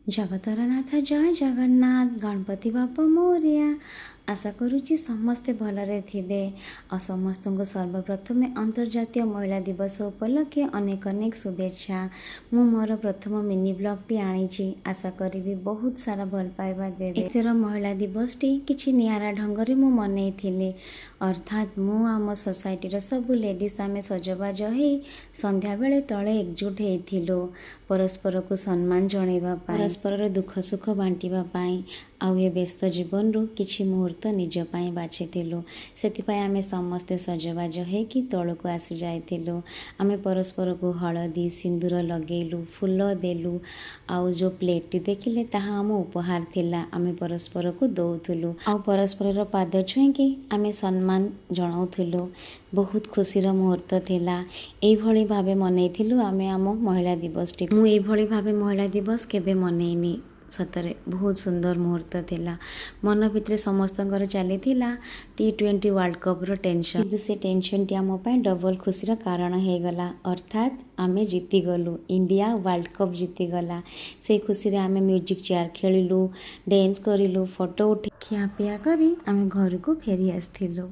ଜଗତର ନାଥ ଜୟ ଜଗନ୍ନାଥ, ଗଣପତି ବାପା ମୋରିଆ। ଆଶା କରୁଛି ସମସ୍ତେ ଭଲରେ ଥିବେ ଆଉ ସମସ୍ତଙ୍କୁ ସର୍ବପ୍ରଥମେ ଅନ୍ତର୍ଜାତୀୟ ମହିଳା ଦିବସ ଉପଲକ୍ଷେ ଅନେକ ଅନେକ ଶୁଭେଚ୍ଛା। ମୁଁ ମୋର ପ୍ରଥମ ମିନି ବ୍ଲଗ୍ଟି ଆଣିଛି, ଆଶା କରିବି ବହୁତ ସାରା ଭଲ ପାଇବା ଦେବେ। ଏଥର ମହିଳା ଦିବସଟି କିଛି ନିଆରା ଢଙ୍ଗରେ ମୁଁ ମନେଇଥିଲି। ଅର୍ଥାତ୍ ମୁଁ ଆମ ସୋସାଇଟିର ସବୁ ଲେଡ଼ିଜ୍ ଆମେ ସଜବାଜ ହେଇ ସନ୍ଧ୍ୟାବେଳେ ତଳେ ଏକଜୁଟ ହେଇଥିଲୁ, ପରସ୍ପରକୁ ସମ୍ମାନ ଜଣାଇବା ପାଇଁ, ପରସ୍ପରର ଦୁଃଖ ସୁଖ ବାଣ୍ଟିବା ପାଇଁ ଆଉ ଏ ବ୍ୟସ୍ତ ଜୀବନରୁ କିଛି ମୁହୂର୍ତ୍ତ ନିଜ ପାଇଁ ବାଛିଥିଲୁ। ସେଥିପାଇଁ ଆମେ ସମସ୍ତେ ସଜବାଜ ହେଇକି ତଳକୁ ଆସି ଯାଇଥିଲୁ। ଆମେ ପରସ୍ପରକୁ ହଳଦୀ ସିନ୍ଦୁର ଲଗେଇଲୁ, ଫୁଲ ଦେଲୁ ଆଉ ଯେଉଁ ପ୍ଲେଟ୍ଟି ଦେଖିଲେ ତାହା ଆମ ଉପହାର ଥିଲା। ଆମେ ପରସ୍ପରକୁ ଦେଉଥିଲୁ ଆଉ ପରସ୍ପରର ପାଦ ଛୁଇଁକି ଆମେ ସମ୍ମାନ ଜଣାଉଥିଲୁ। ବହୁତ ଖୁସିର ମୁହୂର୍ତ୍ତ ଥିଲା। ଏଇଭଳି ଭାବେ ମନେଇଥିଲୁ ଆମେ ଆମ ମହିଳା ଦିବସଟି। ମୁଁ ଏଇଭଳି ଭାବେ ମହିଳା ଦିବସ କେବେ ମନେଇନି। ସତରେ ବହୁତ ସୁନ୍ଦର ମୁହୂର୍ତ୍ତ ଥିଲା। ମନ ଭିତରେ ସମସ୍ତଙ୍କର ଚାଲିଥିଲା ଟି20 ୱାର୍ଲଡ଼ କପ୍ର ଟେନସନ୍, କିନ୍ତୁ ସେ ଟେନସନ୍ଟି ଆମ ପାଇଁ ଡବଲ୍ ଖୁସିର କାରଣ ହେଇଗଲା। ଅର୍ଥାତ୍ ଆମେ ଜିତିଗଲୁ, ଇଣ୍ଡିଆ ୱାର୍ଲଡ଼ କପ୍ ଜିତିଗଲା। ସେଇ ଖୁସିରେ ଆମେ ମ୍ୟୁଜିକ୍ ଚେୟାର ଖେଳିଲୁ, ଡ୍ୟାନ୍ସ କରିଲୁ, ଫଟୋ ଉଠେଇ ଖିଆପିଆ କରି ଆମେ ଘରକୁ ଫେରି ଆସିଥିଲୁ।